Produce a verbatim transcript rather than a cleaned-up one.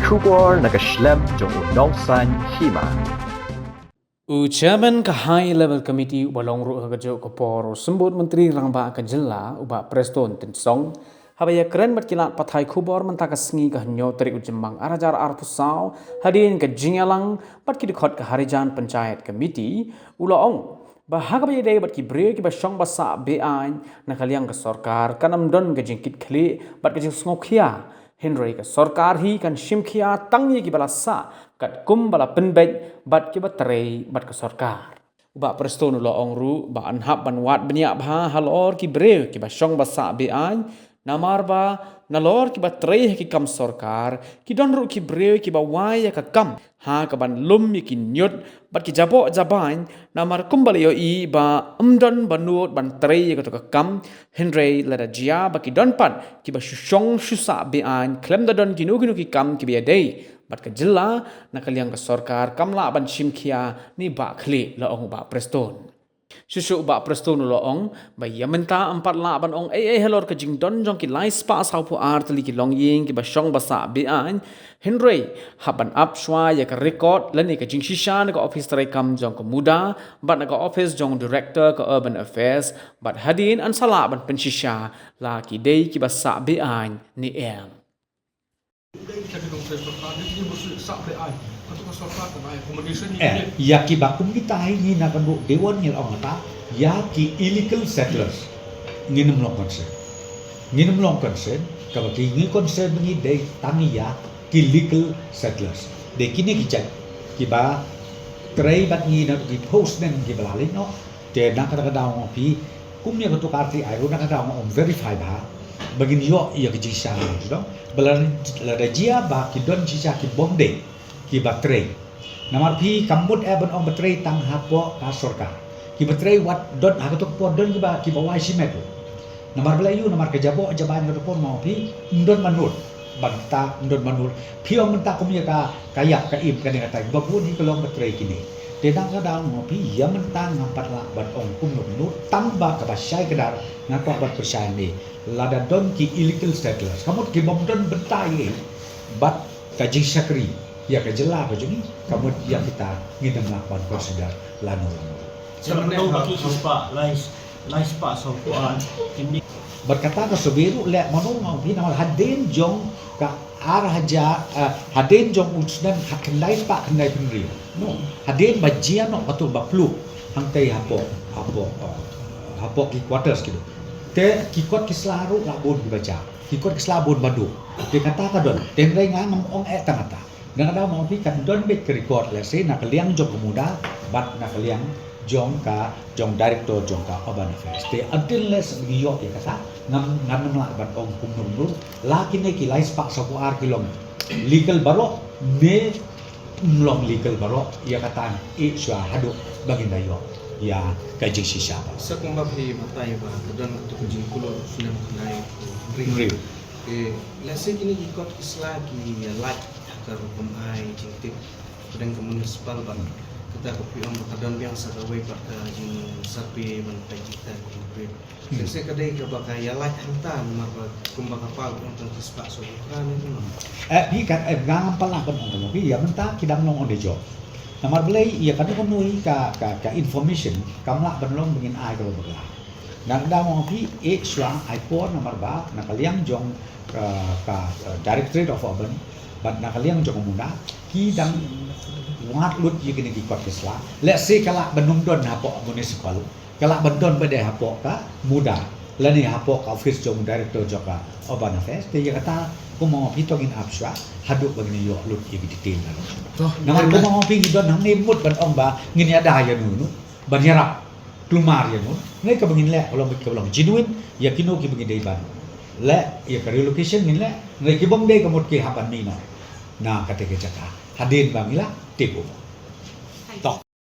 Khubor na ka shlem jong u Nongsaiñ Hima. U Chairman ka High Level Committee uba long ruh ha kajuh ka por u Symbud Myntri Rangbah ka Jylla u Bah Prestone Tynsong, haba ïakren bad ki lad pathai khubor mynta ka sngi ka hynñiew tarik u Jymmang ar hajar arphew saw, hadien ka jingïalang bad ki dkhot ka Harijan Panchayat Committee, u la ong ba ha kaba ïadei bad ki briew kiba shong ba sah be-aiñ, na ka liang ka sorkar kan ym don ka jingkitkhlieh bad ka jingsngewkhia. Hynrei ka sorkar hi kan shim khia tang ïa kiba la sah katkum ba la pynbeit bad kiba trei bad ka sorkar. U Bah Prestone u la ong ruh ba yn hap ban wad bniah bha halor ki briew kiba shong ba sah be-aiñ, namar ba nalor kiba trei ha ki kam sorkar, ki don ruh ki briew kiba wai ïa ka kam ha kaban lum ïa ki ñiut bad ki jaboh jabaiñ, namar kumba la ïohi ba ym don ba nud ban trei ïa kato ka kam. Hynrei lada jia ba ki don pat kiba shu shong shu sah be-aiñ khlem da don kino kino ki kam kiba ïadei bad ka jylla, na ka liang ka sorkar kam lah ban shim khia ne bah khlieh, la ong u Bah Prestone. Shuh shuh u Bah Prestone u la ong ba ïa mynta ym pat lah ban ong ei ei halor ka jingdon jong ki lai spah sawphew ar tylli ki longïing kiba shong ba sah be-aiñ. Hynrei hap ban ap shuwa ïa ka record lane ka jingshisha na ka ophis treikam jong ka MUDA bad na ka ophis jong u Director ka Urban Affairs, bad hadien yn sa lah ban pynshisha la ki dei kiba sah be-aiñ ne em. Dei ka dei ka sorkar, dei ki musu sah be-aiñ. Ka tu ka sorkar ka bai accommodation ni. Eh, ïa kiba kum kita hi ngi na ka duk dewan ngi la ong ta, ïa ki illegal settlers. Ngin ym long concern. Ngin ym long concern, kaba ki ngi concern ngi dei tang ïa ki legal settlers. Dei kine ki jait kiba trei bad ngi na ki post name kiba la leit noh. Te na kata ka daw nga ong phi, kum ïa ka tu ka R T I ruh na ka daw nga ong verify bha ba ngin ïoh ïa ka jingshisha ngi tu dong. Ba la, lada jia ba ki don shisha ki bym dei kiba trei. Namar phi kam mut eh ban ong ba trei tang hapoh ka sorkar. Kiba trei wat don ha kato ka por don kiba, kiba wai shimet ruh. Namar balei ïoh, namar ka jaboh jabaiñ kato ka por nga ong phi, ym don ba nud ban ta, ym don ba nud. Phi ong mynta kum ïa ka, ka ïap ka im kane kata, ba bun hi ka long ba trei kine. Te dang ka daw nga ong phi, ïa mynta ngam pat lah ban ong kumno kumno, tang ba kaba shai kdar nga kwah ban pyrshang ne. Lada don ki illegal settlers, ka mut ki bym don bynta ïa bad ka jingshakri ïa ka jylla ka jong ngi, ka mut ïa kita ngin ym lah ban consider lano lano. Sa mynta ka tu shispa, lai, lai spa sa ko an. Bad kata ka survey ruh leh mano nga ong phi, namar hadien jong ka ar hajar, eh, hadien jong u snem khyndai spah khyndai phew hynriew. No, hadien ba jia noh ka tu ba pluh hangtei hapoh, hapoh, eh, hapoh ki quarters kitu. Te ki kot ki sla ruh la bun kiba jia. Ki kot ki sla bun ba duk. Te kata ka don. Te hynrei nga ngam ong eh tang kata. Na ka daw ma ong phi kan don beit ka record lehse na ka liang jong ka MUDA bad na ka liang jong ka, jong director jong ka Urban Affairs. Te until lehse ngi ïoh ïa kata ngam, ngam lah ban ong kumno kumno. La kine ki lai spah sawphew ar ki long legal baroh ne ym long legal baroh, ïa kata ngi ïeh shuwa haduh ba ngin da ïoh ïa ka jingshisha ba. Sa kumba phi batai ba ka don kato ka jingkular u snem khyndai phew hynriew. Hynriew. Eh, lehse kine ki kot ki sla ki ïa lait ha ka rukom ai jingtip hapdeng ka municipal bad kata ka phi ong ba ka don biang sa kawei pat ka jingsurvey ban peit kita ki briew. Hmm. Lehse ka dei kaba ka ïa lait hangta namar ba kumba ka pal ong tang ki spah sawphew phra ne kumno. Eh, phi ka, eh, nga ngam pat lah ban ong kumno phi, ïa mynta ki dang long on the job. Namar balei ïa kano kano hi ka, ka, ka information kam lah ban long ba ngin ai kaba bakla. Na ka daw ma ong phi, ïeh shuwa ai por namar ba na ka liang jong, eh, ka, eh, Directorate of Urban bad na ka liang jong ka MUDA ki dang wad lut ïa kine ki kot ki sla. Lehse ka lah ban ym don hapoh municipal, ka lah ban don ba dei hapoh ka MUDA lane hapoh ka office jong u Director jong ka Urban Affairs. Te ïa kata kum ma ong phi to ngin ap shuwa haduh ba ngin ïoh lut ïa ki detail na. Namar kum ma ong phi ngi don hangne mut ban ong ba ngin ïada ïa nu nu ban ïarap kulmar ïa no. Ngi kaba ngin leh ka long, ka long genuine ïa kino kiba ngi dei ban leh ïa ka relocation ngin leh. Ngi ki bym dei ka mut ki hap ban mih noh na kata ka jaka hadien ba ngi la take over. To.